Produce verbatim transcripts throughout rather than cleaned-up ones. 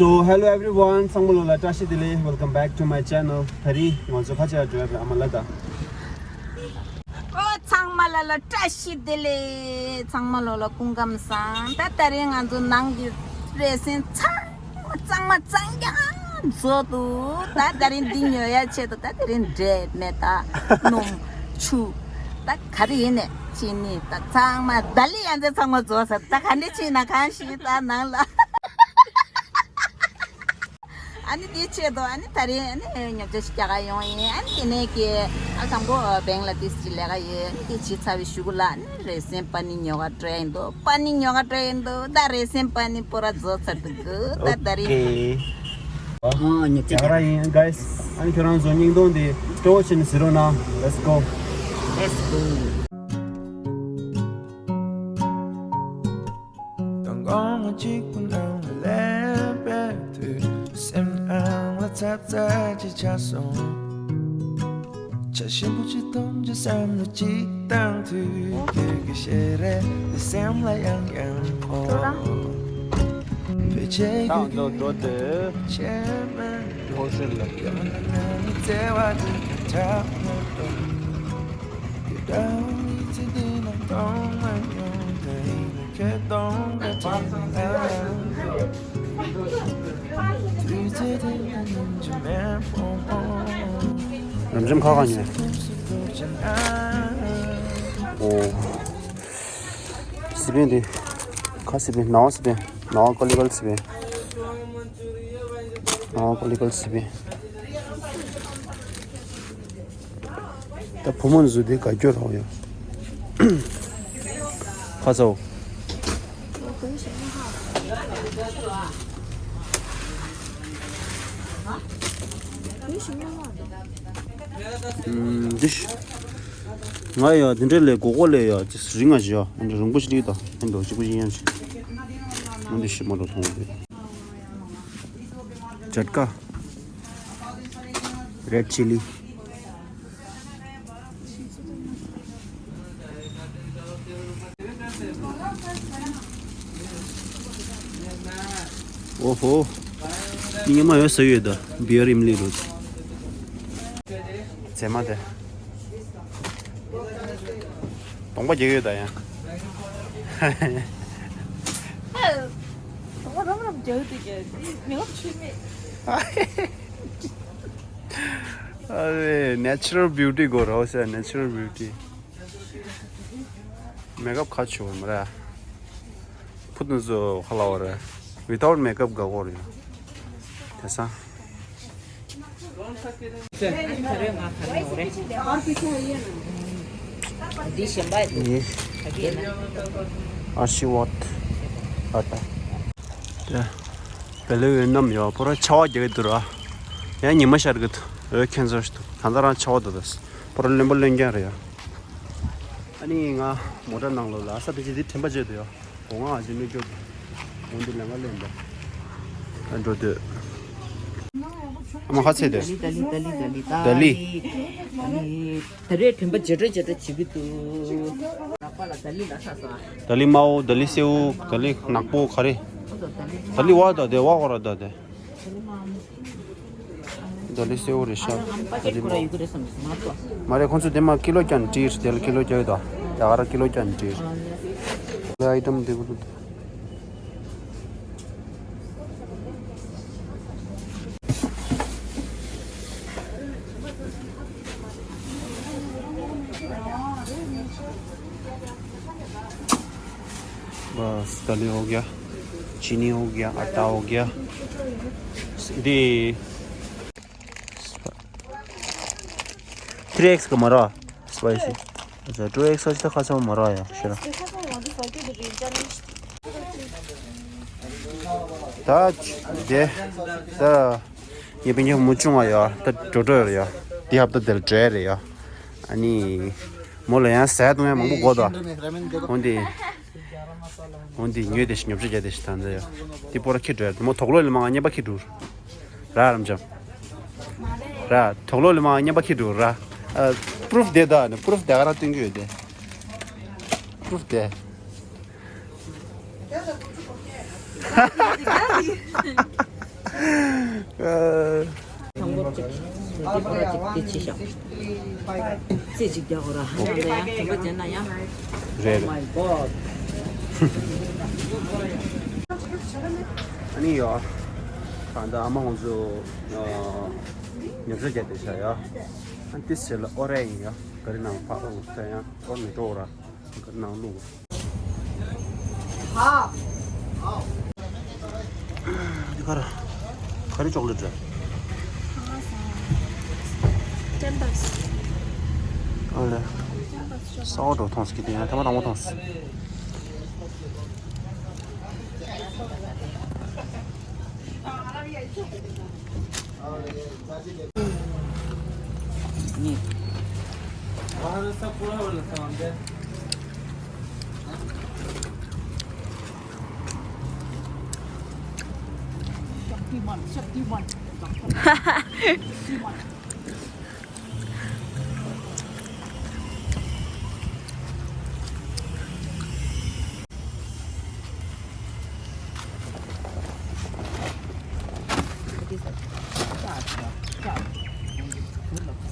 So, hello everyone, ཚང་མ་ལོ་ལ་བཀྲ་ཤིས་བདེ་ལེགས། Welcome back to my channel. ད་རིང་ང་ཚོ་ཁ་ཆེ་འགྲོ་ཡ་རེད། ཨ་མ་ལ་ད། ཨོ་ཚང་མ་ལ་ལ་བཀྲ་ཤིས་བདེ་ལེགས། ཚང་མ་ལོ་ལ་སྐུ་ཁམས་བཟང་། ད་ད་རིང་ང་ཚོ་ནང་གི་རེ་སེན་ཚང་མ་གཙང་མ་གཙང་རྐྱང་བཟོ་འདུག་ད་ད་རིང་འདི་ཉོ་ཡ་ཆེད་དུ་ད་ད་རིང་འབྲས་མེ་ད་སྣུམ་ཆུ་ད་ག་རེ་ཡིན་ནས་ཅི་ནི་ད་ཚང་མ་ད་ལི་ཡ་ཚེ་ཚང་མ་བཟོ་ས། ད་ག་འདྲ་ཕྱིན་ན་གང་ཞིག་ད་ནང་ལ། ཨ་ནི་དེའི་ཆེད་དུ་ཨ་ནི་ད་རིང་ཨ་ནི་ཉོ་ཆ་ཞིག་རྒྱག་ག་ཡོང་ཡིན། ཨ་ནི་དེ་ནས་ཀྱི་ཨ་དང་པོ་བེང་ལ་ཏིས་ཅིག་ལས་ཀ་ཡོད། ཨ་ནི་དེ་བྱས་ཚར་བའི་གཞུག་གུ་ལ་ཨ་ནི་རེ་སེན་པ་ནི་ཉོ་ག་འགྲོ་ཡིན་འདུག་པ་ནི་ཉོ་ག་འགྲོ་ཡིན་འདུག་ད་རེ་སེན་པ་ནི་པོ་ར་བཟོ་ཚར་འདུག་ད་ད་རིང་ཨོ་ཀེ། ཨ་ཉོ་ཆ་རྒྱག་རྒྱག་ག་ཡིན་གཱིས། ཨ་ནི་ཁྱོད་རང་ཚོ་སྙིང་སྟོང་དེ་སྤྲོ་བོ་བྱས་ནས་གཟིགས་རོགས་གནང་། Let's go. Let's go. དང་དགོང་མོ་གཅིག་པུ་ནང་ལ་ལན་པའི་དུས། སེམས་ནང་ལ་ཚབ་ཚ་ཅིག་ཆགས་སོང་། ཆ་ཞིམ་པོ་ཅིག་འཐུང་རྒྱུ་བསམ་བློ་ཅིག་བཏང་དུས། ཁྱོད་ཀྱི་ཞལ་རས་འདི་སེམས་ལ་ཡང་ཡང་འཕོ། བོད་ཆས་ཀྱི་དང་དུ་འགྲོ་དུས་ཆེ་མེད་ཧོ་ཧྲིལ་ལ་ཡང་ན་ནི་བརྩེ་བ་དེ་ཁྱབ་མེད་པར། རབ་འབྱམས་ཁ་ཁ་ཉོས། ཨོ། སི་པན་འདི། ཁ་སི་པན། ནང་སི་པན། ནང་ཀ་ལི་ཀ་ལི་སི་པན། ནང་ཀ་ལི་ཀ་ལི་སི་པན། ད་བུ་མོ་འཛུལ་དེ་ག་སྐྱོ་རོགས་ཡོད། ཁ་ཚ་བོ། འདི་ཤི། ང་ཡ་དེ་འདྲ་ལས་གོ་གོ་ལས་ཡ་ཅི་རིང་ང་ཞིག་ཡ་འདི་རིང་པོ་ཞིག་ལས་ད་འདི་འདྲ་གཅིག་པུ་ཡིན་ཡང་ཞིག་འདི་ཤི་མ་རོ་མཐོང་གི། ཇཊ་ཀ། རེཌ་ཆི་ལི། ཨོ་ཧོ། ཉི་མ་ཡོད་ས་ཡོད་ད། བི་ཡར་ཨིམ་ལི་རུ། ཚེ་མ་དེ། གདོང་པ་རྒྱག་ཡོད་ད་ཡང་། གདོང་པ་རབ་རབ་རྒྱག་དུས་ཀྱི་མི་ལོག་ཆུ་མེད། ཨ་རེ་ནེ་ཆུ་རལ་བིའུ་ཊི་དགོས་རེད་ཟེར། ནེ་ཆུ་རལ་བིའུ་ཊི། མེག་ཨབ་ག་ཆོ་མ་རེད། ཕུ་ཏུ་ཛོ་ཁ་ལ་བ་རེད། ཝི་ཐའུཊ་མེག་ཨབ་ག་གོ་རེད། དེ་སང་། འདི་གཞན་པ་ཡིན། ཨེ། ཨ་ཀི་ཡིན་ན། ཨ་ཤི་ཝཱད། ཨ་ཏ། དེ། བེ་ལེ་འོད་ནམ་ཡོད་པོ་ར་ཆར་པ་རྒྱག་གི་འདུག་ར། ཡང་ཉི་མ་ཤར་གི་འདུག་འོད་ཁེན་སར་ཞིག་འདུག་ད་ལྟ་རང་ཆར་པ་འདུག་ད་པོ་ར་རློན་པ་རློན་རྐྱང་རེད་ཡ། ཨ་ནི་ང་མོ་ཊ་ནང་ལོགས་ལ་ས་བེ་ཅི་འདི་དྲན་པ་བརྗེད་འདུག་ཡ། སྒོ་ང་ཨ་ཅེ་མི་སྐྱོ་འདུག་འོན་ཏེ་ལས་ང་ལེན་པ། ཨ་འགྲོ་འདོད། ཨ་མ་ཁ་ཚེ་འདོད། ད་ལི། ད་ལི། ད་ལི། ད་ལི། ད་ལི། ད་རེས་དྲན་པ་བརྗེད་འགྲོ་བརྗེད་འགྲོ་བྱེད་ཀྱི་འདུག་ར་པ་ལ་ད་ལི་ལ་ས་ས། ད་ལི་དམར་པོ། ད་ལི་སེར་པོ། ད་ལི་ནག་པོ་ག་རེ། ད་ལི་བ་ད་དེ་བ་གོ་ར་ད་དེ། ད་ལི་སེར་པོ་རེད་ཤག་ད་ལི་དམར་པོ། མ་རེད། ཁོང་ཚོ་དེ་མ་ཀི་ལོ་ཀྱང་བྲིས། དེ་ལ་ཀི་ལོ་ཀྱང་ཡོད་ད། ཡ་ག་ར་ཀི་ལོ་ཀྱང་བྲིས། ལ་ཨའི་ཊམ་དེ་བུ་དུ། बस, दाल हो गया, चीनी हो गया, आटा हो गया। दे थ्री एक्स का मरा स्पाइसी। अच्छा, टू एक्स का खा सा मरा या शेरा। ད་དེ་ད་ངའི་སྤུན་ཀྱག་མུ་ཆུང་བ་ཡ་ད་འགྲོ་འགྲོ་ཡོད་རེད་ཡ། འདི་ཧབ་ད་དེར་འགྲོ་ཡ་རེད་ཡ། ཨ་ནི་མོ་ལ་ཡང་ཟས་གཏོང་ཡ་མང་པོ་དགོས་ད། འོན་ཏེ་འོན་ཏེ་ཉོས་ཏེ་ཞིག་ཉོ་ཆ་རྒྱག་ཏེ་ཞིག་ད་འདི་ཡ། འདི་པོ་ར་ཁྱི་འགྲོ་ཡ་རེད། མོ་དོག་ལོ་ལ་མང་ང་བརྙན་པ་ཁྱི་འགྲོ་ར་རམ་ཅམ་ར། དོག་ལོ་ལ་མང་ང་བརྙན་པ་ཁྱི་འགྲོ་ར། ཨ། པུ་རུབ་དེ་ད་ནི་པུ་རུབ་དེ་ག་ར་སྟོན་གྱི་ཡོད་དེ། པུ་རུབ་དེ། དང་པོ་གཅིག་དེ་ཅིག་དེ་ཅི་ཤག་རྩེ་གཅིག་རྒྱག་དགོས་ར། ཡང་ད་ཡང་དང་པོ་བྱས་ན་ཡང་རེད། Oh my God. ཨ་ནི་ཡོ། ད་ལྟ་ཨ་མ་ང་ཚོ་ཉོ་ཆ་རྒྱག་བསྡད་ཤག་ཡ། ཨ་ཏི་སེ་ལ་ཨོ་རེ་ཡིན་ཡ། ག་རེ་ནང་ཕ་ཨོ་ད་ཡང་ཨོ་མི་འགྲོ་ར། ག་རེ་ནང་བླུགས། འདི་ག་ར། ག་རེ་ཅོག་ལེ་ཊི་རེད། ཨ་ལེ། སའོ་ཌོ་མཐོང་སྲིད་ཀྱི་དེ་ཡང་ཐེངས་མ་དང་པོ་མཐོང་སྲིད།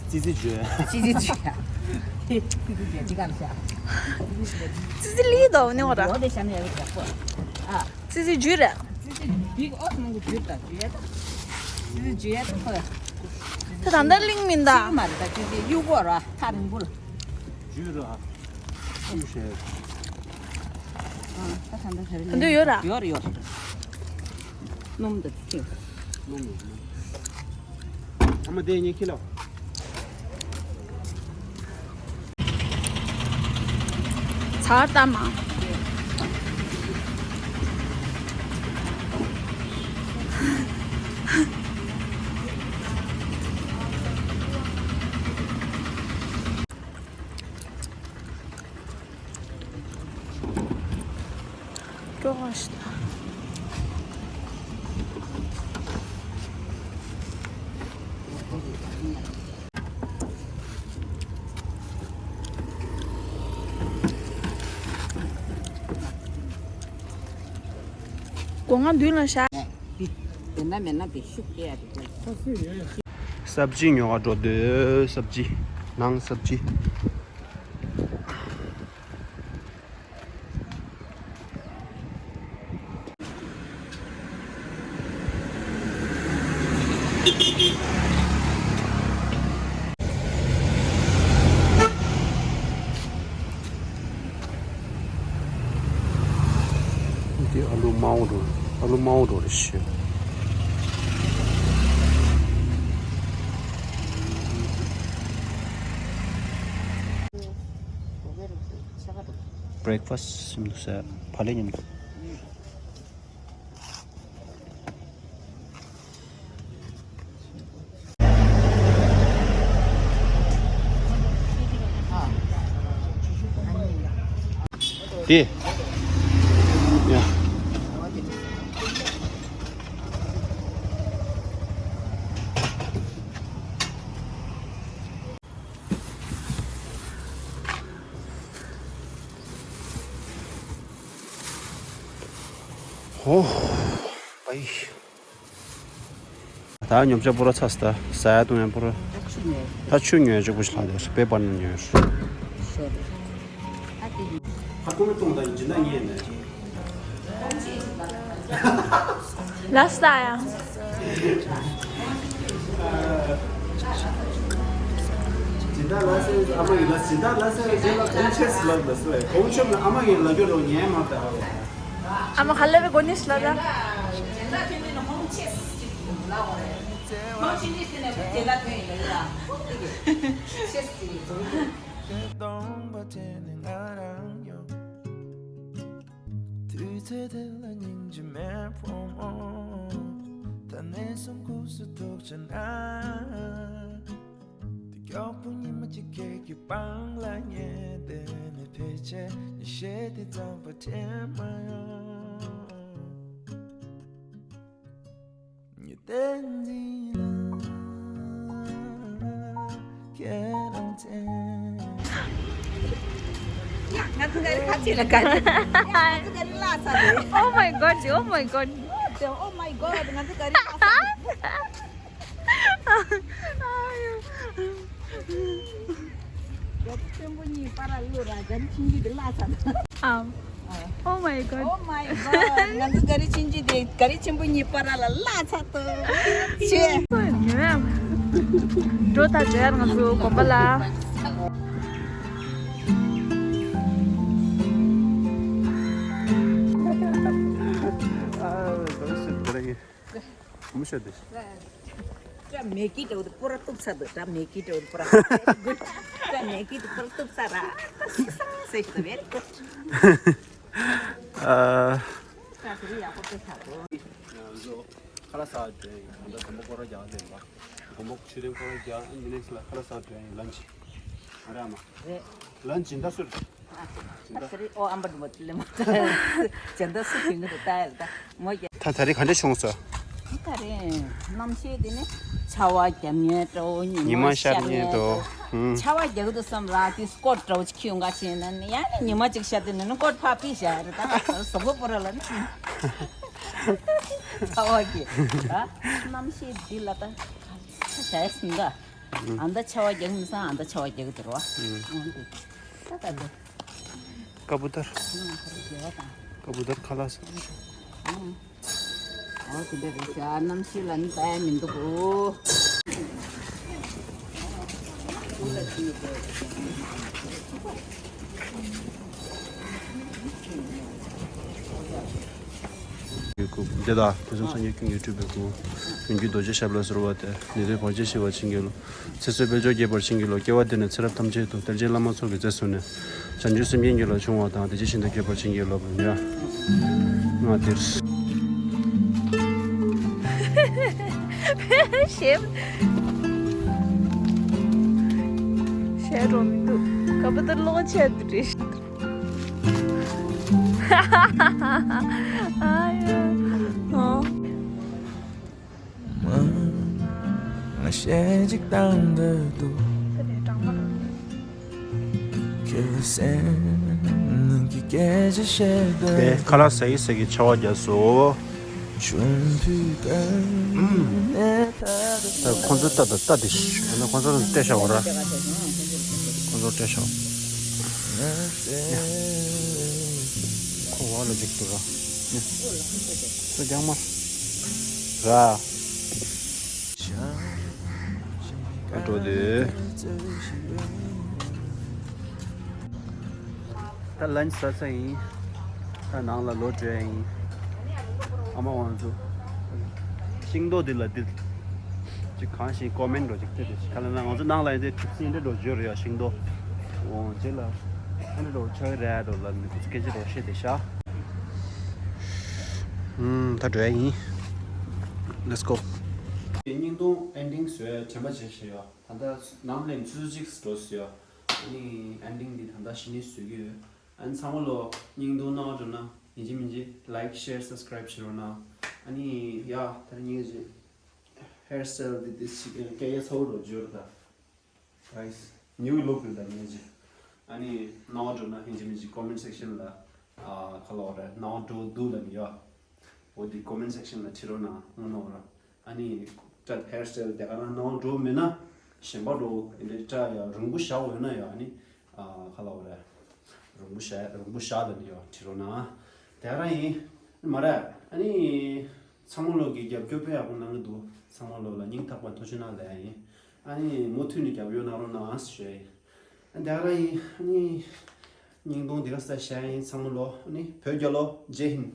ཙི་ཙི་ཇོ། ཙི་ཙི་ཇོ། ཙི་ཙི་ལི་དོ་ནི་འོ་ར། ཙི་ཙི་ཇོ་ར། ད་ད་ལྟ་གླིང་མིན་ད། ཅི་མ་རེད་ད། ཅི་ཅི་གཡུག་གོ་ར་ཐག་རིང་པོ་ལ། ཇུས་ར། ཅི་བྱས། ཨ་ད་ད་ད་ད་རེད། ག་འདོད་ཡོད་ར། ཡོད་རེད་ཡོད་རེད། སྣུམ་དང་ཅི། སྣུམ་ཡོད་སྣུམ། ཨ་མ་དེ་ཉེ་ཁྱི་ལ། ཚར་ལྟ་མ། ཀྲོ་ཧ་ཤི་ད། སྒོ་ང་མདུན་ལ་བཞག་ཡོད་ན་མེད་ན་དེ་ཤུགས་སྐྱེ་ཡ་དེ། སབ་ཇི་ཉོ་ག་འགྲོ་འདོད། སབ་ཇི། ནང་སབ་ཇི། འདི་ཨ་ལུ་དམར་པོ་འགྲོ། ཨ་ལུ་དམར་པོ་འགྲོ་རེད་ཤི། བྷི་རེག་ཕ་སི་ཟིན་འདུག་ཟེར། བག་ལེབ་མཉམ་དུ། དེ། ཡ། ཧོ། པའི། ད་ཉོ་ཆ་པུ་ར་ཚར་སོང་། ད་ཟ་ཡ་བཏུང་ཡ་པུ་ར། ད་ཆུ་ཉོས། ད་ཆུ་ཉོས་ཅིག་པུ་ཞིག་ལྷག་དེ་སྤེ་པར་ནང་ཉོས། ཧ་གོ་མི་གཏོང་ད་ཡིན་ཇི་ན་ངས་ནས། ལ་ས་ཡ། ཇི་ད་ལ་སེ་ཨ་མ་ཡིན་ལ་ཇི་ད་ལ་སེ་རེ་ཇེ་ལ་གོང་ཆེ་སི་ལབ་ལ་སོ་ཡ་གོང་ཆེ་ལ་ཨ་མ་ཡིན་ལ་རྒྱུ་རོ་ཉན་མ་ད་ཧ་གོ། ཨ་མ་ཧ་ལེ་བའི་གོ་ནིས་ལ་ད། དུས་ཚོད་དེ་ལ་སྙིང་རྗེ་མེད་ཕོ་མོ། ད་ནས་བཟུང་ཁུག་སུ་ཐུག་ཆ་ན། དེ་མགྱོགས་པོ་ཉི་མ་གཅིག་ཁྱེད་ཀྱི་པང་ལ་ཉལ་བསྡད་ནས་ཕལ་ཆེར་ཉི་ཤེལ་དེ་རྩམ་པ་དྲན་མ་ཡོང་། ཉི་ཟླའི་འཛིན་ལ་ཁྱེད་རང་མཚན། ང་ཚོ་ག་རེ་ཁ་ཆེ་ལ་ག་རེ། ང་ཚོ་ག་རེ་བརླག་ཚར་རེད། Oh my god, oh my god. Oh my god, ང་ཚོ་ག་རེ་བཏང་སོང་། ག་རེ་ཆེན་པོ་གཉིས་པར་བླུགས་ར། ག་རེ་ཆུང་ཆུང་དེ་བརླག་ཚར་འདུག Oh my god. Oh my god, ང་ཚོ་ག་རེ་ཆུང་ཆུང་དེ་ག་རེ་ཆེན་པོ་གཉིས་པར་ལ་བརླག་ཚར་འདུག་ཆེ། འགྲོ་ད་འགྲོ་ཡར་ང་ཚོ་དགོན་པ་ལ། ཨ། ད་ཤི་དེ་རེད། མི་ཤོད་དེ། ད་མེ་གི་འདྲ་བོ་དེ་པོ་ར་གཏུབ་ཚར་འདུག་ད་མེ་གི་འདྲ་བོ་དེ་པོ་ར་གཏུབ་ཚར། ད་མེ་གི་དེ་པོ་ར་གཏུབ་ཚར་ར། ཤི་སང་ཟེར་ཞིག་ད་very good. ཨ། ད་དེ་རིང་ཡག་པོ་དཔེ་ཆགས་འདུག་ཁ་ལག་ཟ་བར་འགྲོ་ཡིན། ད་ལྟ་དང་པོ་སྐོར་ར་རྒྱག་བསྡད་པ། དང་པོ་ཆུ་ལེན་སྐོར་ར་རྒྱག་འདི་ནས་ལ་ཁ་ལག་ཟ་བར་འགྲོ་ཡིན། ལན་ཅི། ཨ་ར་མ། རེད། ལན་ཅི་ད་སུར། ཨ་ད་རེད། ཨོ་ཨམ་པ་འདུག་མ་ལེ་མ་ད། ཇ་ད་སུ་གིན་གི་ད་ཡར་ད་མོ་རྒྱ། ད་ད་རེས་ག་འདྲ་བྱུང་སོང་། ད་རེས་གནམ་གཤིས་དེ་ནི་ཆར་པ་རྒྱབ་ཉེན་འདྲ་བོ། ཉི་ཉི་མ་མ་ཤར་ཤར་ཉེན་ཉེན་འདྲ་བོ། འདྲ་བོ། ཧུམ། ཆར་པ་རྒྱག་གི་འདུག་བསམ་ར་དེ་སྐོར་འདྲ་བོ་ཅིག་ཁྱེར་ཡོང་ག་བྱས་ན་ནི་ཡང་ནི་ཉི་མ་ཅིག་ཤར་དེ་ནི་ནི་སྐོར་ཕར་ཕུད་བཞག་རེད། ད་ཟོག་པོ་པོ་ར་ལ་ནི་ཆར་པ་གི་ད་གནམ་གཤིས་འདི་ལ་ད་ཆ་ཡ་སིན་ག་ཨ་མདའ་ཆར་པ་རྒྱག་མི་སང་ཨ་མདའ་ཆར་པ་རྒྱག་གི་འདུག་ར། ཨ་འདི་ད་ད་འདི། ཀ་བུ་ཏར། ཀ་བུ་ཏར་ཁ་ལག་ཟ། ཨོ་དེ་འདྲ་རེད་ཤག་གནམ་གཤིས་ལ་ནི་ལྟ་ཡ་མི་འདུག་གོ། ཡོད་ཀུ། དེ་དག་དེ་ཚོ་སངས་རྒྱས་ཀུན་གྱི་སྤྲུལ་པའི་སྐུ། མི་འགྱུར་རྡོ་རྗེ་ཞབས་ལ་གསོལ་བ་འདེབས། ཉེ་དུའི་བར་ཆད་ཞི་བར་བྱིན་གྱིས་རློབས། ཚེ་བསོད་དཔལ་འབྱོར་རྒྱས་པར་བྱིན་གྱིས་རློབས། སྐྱེ་བ་འདི་ནས་ཚེ་རབས་ཐམས་ཅད་དུ། གཏེར་ཆེན་བླ་མ་མཆོག་གི་རྗེས་སུ་ནི། བྱང་ཆུབ་སེམས་རྒྱུད་རྒྱུད་ལ་འབྱུང་བ་དང་། དེ་རྗེས་བཞིན་དུ་སྐྱེ་བར་བྱིན་གྱིས་རློབས། ཡ། ང་འདིར། ཞེས། ཞེས་འགྲོ་མི་འདུག་ཀ་བུ་ཏར་ལོག་ཆད་དུ་རེད། ཨ་ཡ། ཨོ། ང་ཞེ་གཅིག་བཏང་འདོད་འདུག་ཁྱོད་སེམས་ནང་གི་སྐད་ཆ་བཤད་འདོད་འདུག་ཁ་ལག་ཟ་ཡི་ཟ་གི་ཆར་པ་བརྒྱབ་སོང་། ཆུང་དུས་ཀ་ནས་ད་ད་ཁོང་ཚོ་ལྟ་ད་ལྟ་དེ་ཤི་ཁོང་ཚོ་སྟེར་བཞག་པ་ར། ཁོང་ཚོ་སྟེར་བཞག་ཁོ་བ་ལ་འཇིགས་འདུག་ར། སུ་རྒྱག་མ་ར། ཨ་འགྲོ་དེ། ད་ལན་ཟ་ཚར་ཡིན། ད་ནང་ལ་ལོག་འགྲོ་ཡ་ཡིན། ཨ་མ་ཝང་ཚོ། ཤིང་ཏོག་འདི་ལ་འདི། ཅིག་གང་ཞིག་ཀོ་མེན་འགྲོ་ཅིག་ཏེ་ཏེ་ཞིག་ག་ལ་ན་ང་ཚོ་ནང་ལ་ཡིན་ཏེ་གྲིབ་སིན་འདྲ་འགྲོ་བརྗོད་རེད་ཡ་ཤིང་ཏོག་འོང་རྗེས་ལ། ཨ་འདྲ་འགྲོ་ཆགས་རེད་འགྲོ་ལ་ནི་ཁོ་ཚོ་སྐད་ཆ་འགྲོ་བཤད་དེ་ཤ། ཨུམ་ད་འགྲོ་ཡ་ཡིན། Let's go. སྙིང་དོང་ཨེན་ཌིང་བཟོས་དྲན་པ་བརྗེད་ཤེས་ཡོད། ད་ལྟ་ནམ་ལས་ཚུལ་གཅིག་འགྲོ་སྲིད་ཡོད། ཨ་ནི་ཨེན་ཌིང་འདི་ད་ལྟ་ཕྱི་ནས་བཟོས་ཀྱི་ཡོད། ཨ་ནི་ཚང་མ་ལོ་སྙིང་དོང་གནང་བ་འགྲོ་ན་ཡིན་གཅིག་མིན་གཅིག་like share subscribe བྱེད་རོགས་གནང་། ཨ་ནི་ཡ་ད་རིང་ངས་ཅིག་hair style འདི་འདི་ཞིག་སྐད་ཡ་ཚ་བོ་རོ་བརྗོད་ར་ད། Guys, new look རེད་ད་ངས་ཅིག་ཨ་ནི་གནང་བ་འགྲོ་ན་ཡིན་གཅིག་མིན་གཅིག་comment section ལ་ཨ་ཁ་ལོ་རེ་གནང་བ་འགྲོ་འདུག་ལ་ནི་ཡ། འོ་འདི་comment section ལ་བྲིས་རོགས་གནང་། ངོ་ནོར་ར། ཨ་ནི་ད་hair style དེ་ག་རང་གནང་བ་འགྲོ་མེད་ན་གཞན་པ་འགྲོ་ཡིན་ནའི་ད་ཡ་རིང་པོ་བཞག་འོས་ན་ཡ་ཨ་ནི་ཨ་ཁ་ལོ་རེ། རིང་པོ་བཞག་རིང་པོ་བཞག་ལ་ནི་ཡ་བྲིས་རོགས་གནང་། དེ་ག་རང་ཡིན། མ་རེད། ཨ་ནི་ཚང་མ་ལོ་གི་རྒྱབ་སྐྱོར་དཔེ་ཡག་པོ་གནང་གི་འདུག་ཚང་མ་ལོ་ལ་སྙིང་ཐག་པ་ཐུགས་རྗེ་གནང་ལ་ཡ་ཡིན། ཨ་ནི་མུ་མཐུད་ནས་རྒྱབ་སྐྱོར་གནང་རོགས་གནང་ཞུ་ཡ་ཡིན། ཨ་ནི་དེ་ག་རང་ཡིན། ཨ་ནི་སྙིང་དོང་འདི་ག་ས་བཤད་ཡ་ཡིན་ཚང་མ་ལོ། ཨ་ནི་བོད་རྒྱལ་ལོ། ཇེ་ཧིན།